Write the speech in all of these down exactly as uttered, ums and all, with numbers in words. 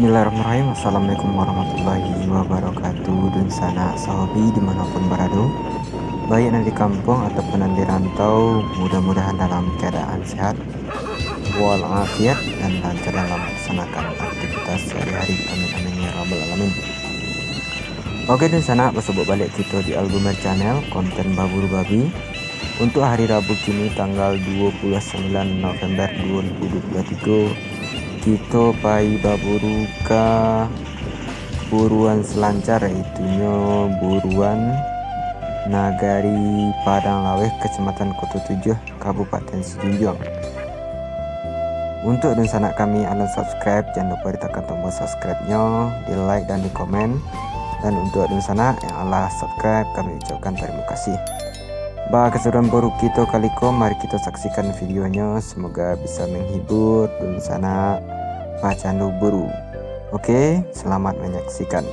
Bismillahirrahmanirrahim. Assalamualaikum warahmatullahi wabarakatuh. Dunsanak sahobi dimanapun barado, baik nan di kampuang ataupun nan di rantau, mudah-mudahan dalam keadaan sehat walafiat dan lancar dalam melaksanakan aktivitas sehari-hari. Amin, amin, ya rabbal alamin. Oke, dunsanak, basobok baliak kito di Albumer Channel, konten baburu babi. Untuk hari Rabu kini, tanggal dua puluh sembilan November dua ribu dua puluh tiga, kito pai baburu ka buruan Selancar, yaitunyo buruan Nagari Padang Laweh, Kecamatan Koto Tujuah, Kabupaten Sijunjuang. Untuk dunsanak kami yang alun subscribe, jangan lupa ditekan tombol subscribe-nyo, di-like dan di-komen. Dan untuk dunsanak yang alah subscribe, kami ucapkan tarimo kasih. Ba kasadonyo buru kito kali ko, mari kito saksikan videonyo. Semoga bisa menghibur dunsanak pacandu buru. Oke, selamat menyaksikan.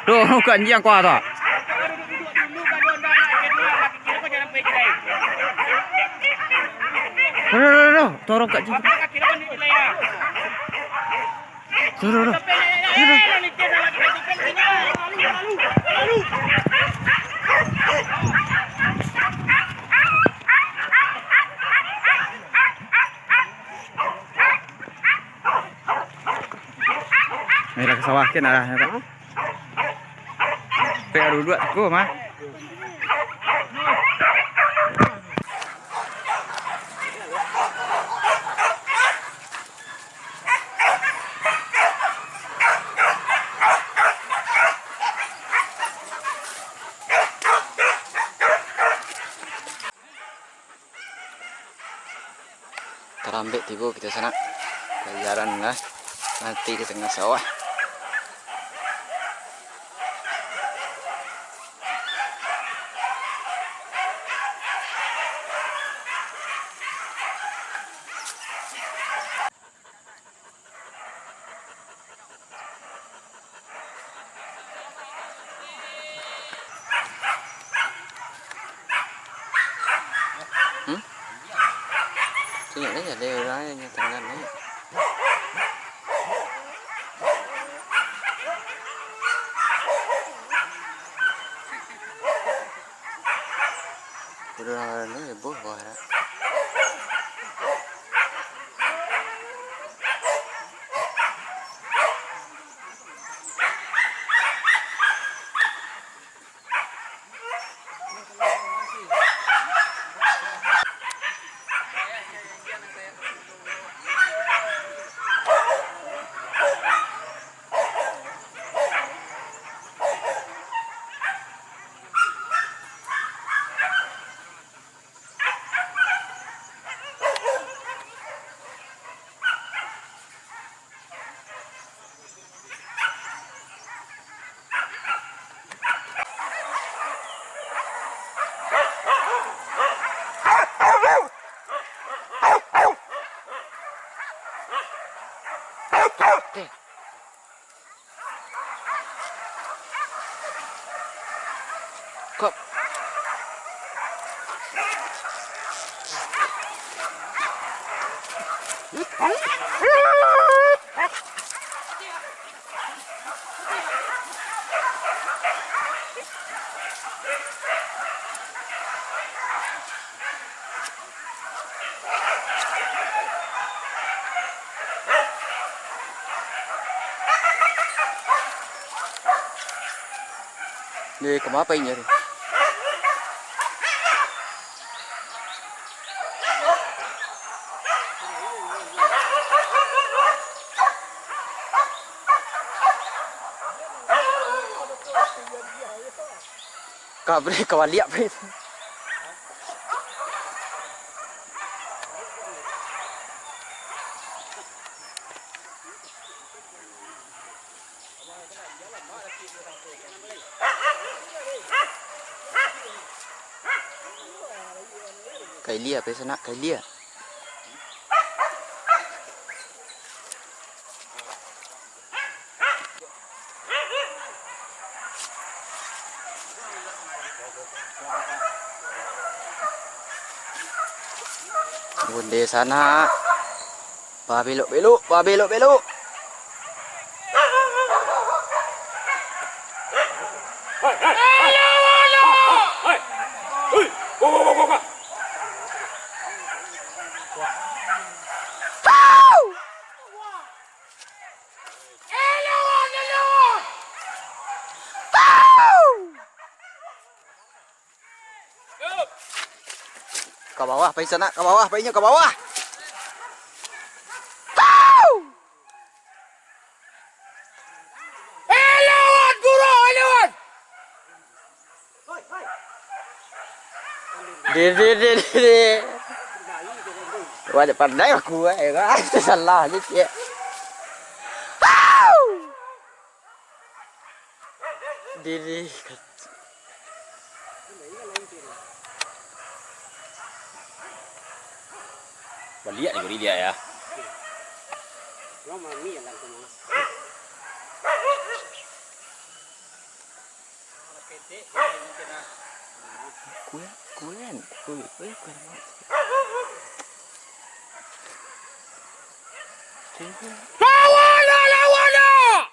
Tu, bukan anjiang kuah tu. Duh, duh, duh, duh. Torok kat situ. Duh, duh, duh. Duh, duh. Ni lah ka sawah kin arahnyo tu. Pek duduak ko mah. Tarambek tibo kito sanak. Pajalan lah. Mati di tangah sawah. Hmm? Tunjuak aja deh orang yang tengah naik. Udah orang lain heboh, wah, dah. Ni, kama pai inyo tu? Kabri, kabaliak, Pri. Kailia, pai sanak, kailia. Bunde sanak. Babelok-belok, babelok-belok. Ka bawah, pai sanak, ka bawah, painyo ka bawah. Elewat, guru, elewat. Diri, diri, diri. Wah, pandai aku, eh. Salah ni, cik. Diri. Baliak ni, baliak ya. Kuat, kuat, kuat, kuat, kuat. Lawan lah, lawan lah!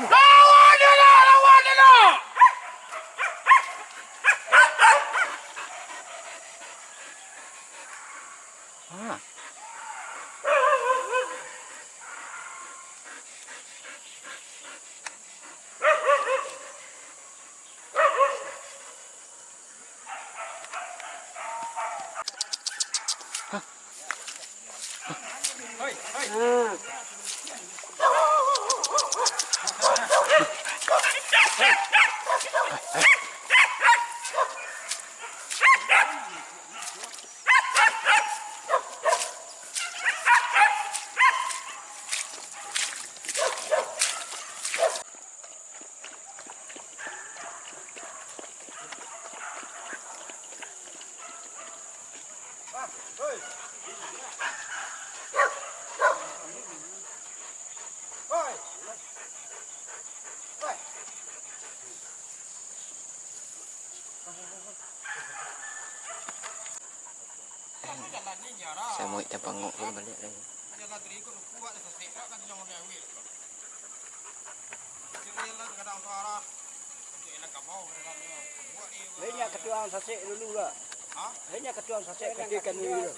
Lawan dulu, lawan dulu! Ah. Samuik tapangok tu baliak lai. Banyak ketuaan sasek dulu lah. Banyak ketuaan sasek ketika dulu.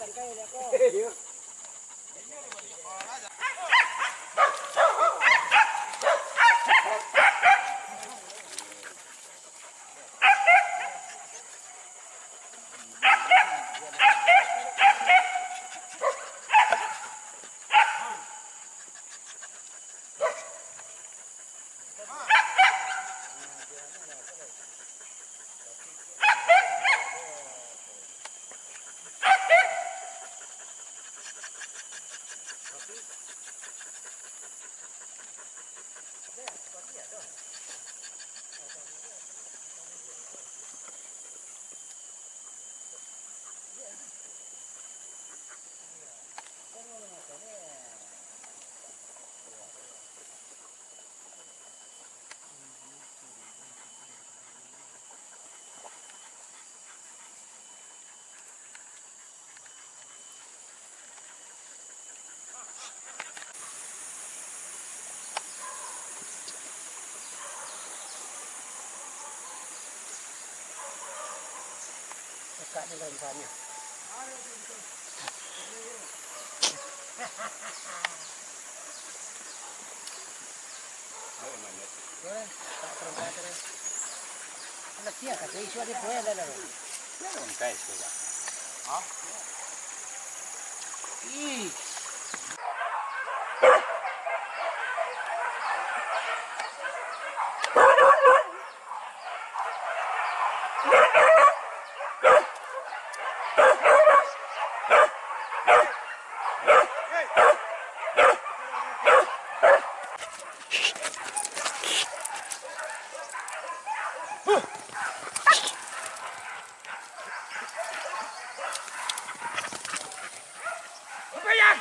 Kapayang!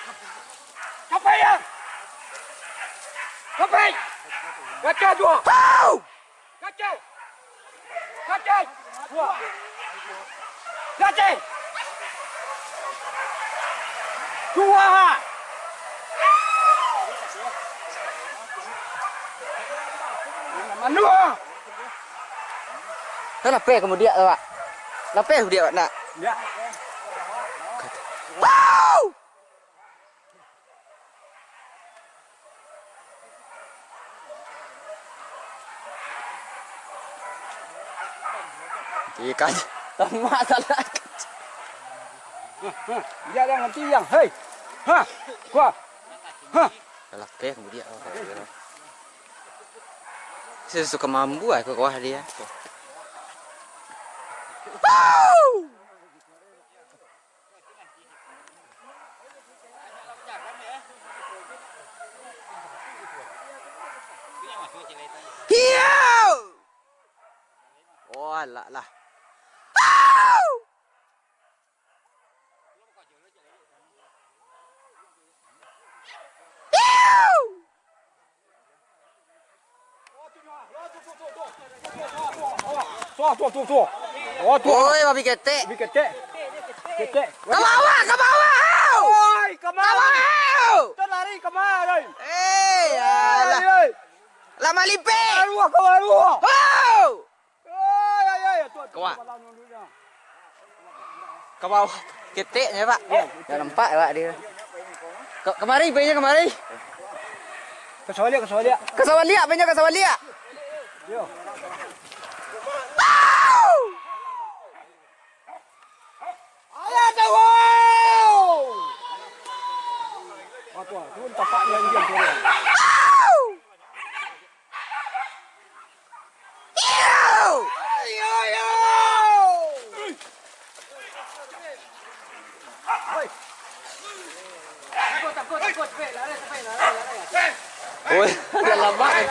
Kapayang! Kapai! Gaca dua! Kacau! Kacau! Dua! Kacau! Dua! Dua! Kan lapeh kamu diak, Pak? Lapeh diak, Pak, nak? Ya. Wow! Ikan. Tamak salah. Hah, hah. Dia yang nanti yang. Hei. Hah. Kuah. Hah. Lapeh kamu diak. Saya suka mambu aku kuah dia. Hiau! Oh, alah lah. Au! Hiau! Tuh, tuh, tuh, tuh. Oh, tuh. Oi, babi ketek. Babi ketek. Ketek. Ka bawah, ka bawah, au! Oi, ka bawah, au! Kita lari ka bawah, oi. Eh, alah. Lari, oi. Lah malipek. Ka bawah, ka bawah. Au! Oi, oi, oi, tuh, tuh, Ka bawah. Tuh, tuh, tuh. Ka bawah. Keteknyo, Pak. Yo, nampak, Pak, dia. Ka-, kamari, penyo kamari. Ka sawah liak, ka sawah liak. Ka sawah liak, penyo ka sawah liak. Yo. Au! Alah, tahu! Wah, tuh, tuh, tapak yang diam, tuh. Au! Oi, dah lama, eh.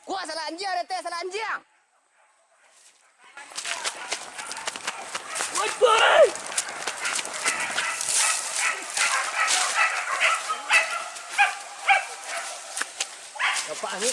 Kuah salah anjiang, Rete, salah anjiang. Bapak ni.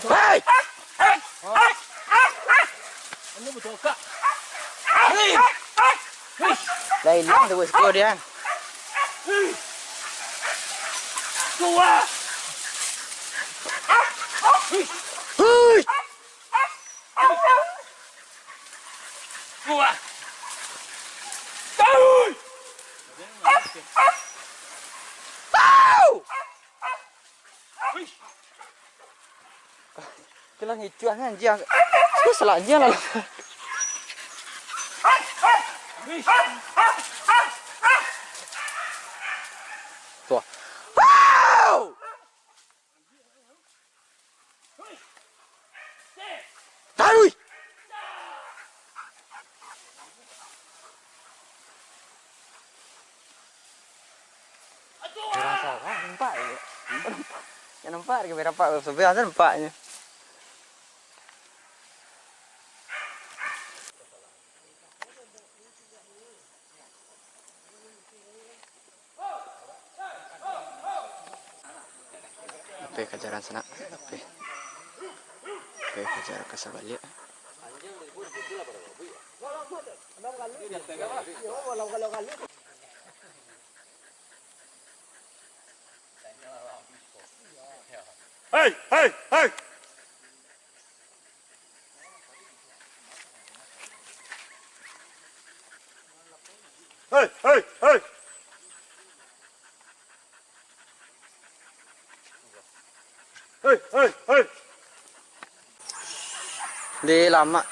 Buai! Hei! Lah ilang tu, bos, kau dia. Hei! Kau lah ngicuah kan, anjiang. Kau salah anjiang lah. Tuh. Wow! Nampak, nampak, sebelah tu nampaknyo. Oke, kajaran sanak. Oke. Oke, kajaran ka sabaliak. Hei, hei, hei! Hei, hei, hei! Hei, hei, hei! Di lamak.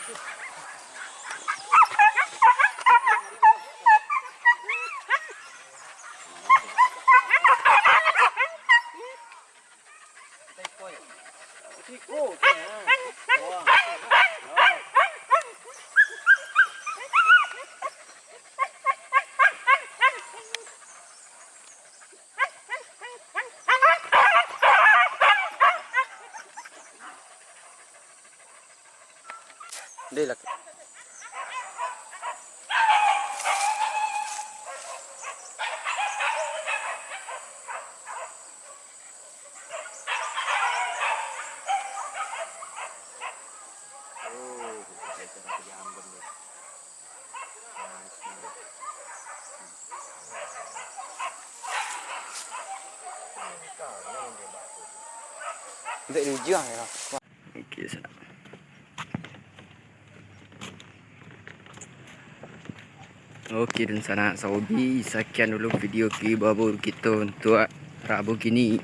Deh lah. Untuk di ujung ya. Oke, sanak. Oke, dunsanak sahobi, sakian dulu video ki babur kito untuak Rabu kini.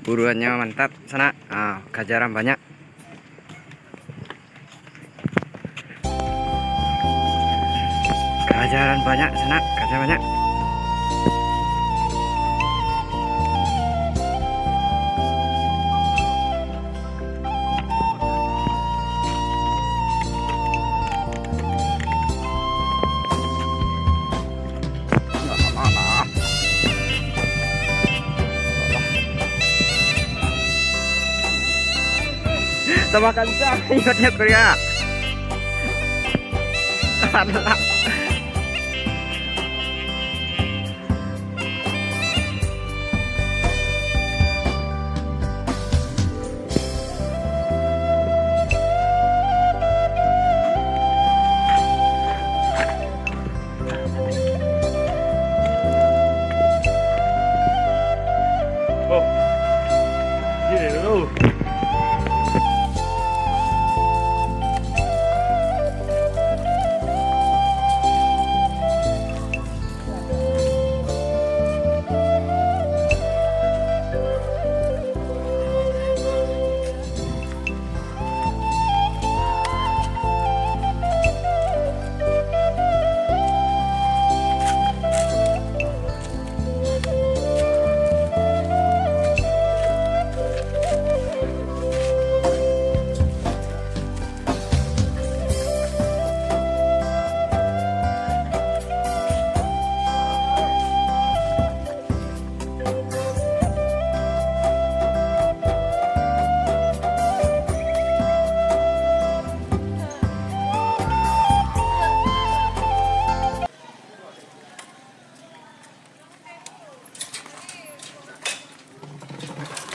Buruannyo mantap, sanak. Ah, kajaran banyak. Kajaran banyak, sanak. Kajaran banyak. Sama kancang, ingatnya Korea. Alah.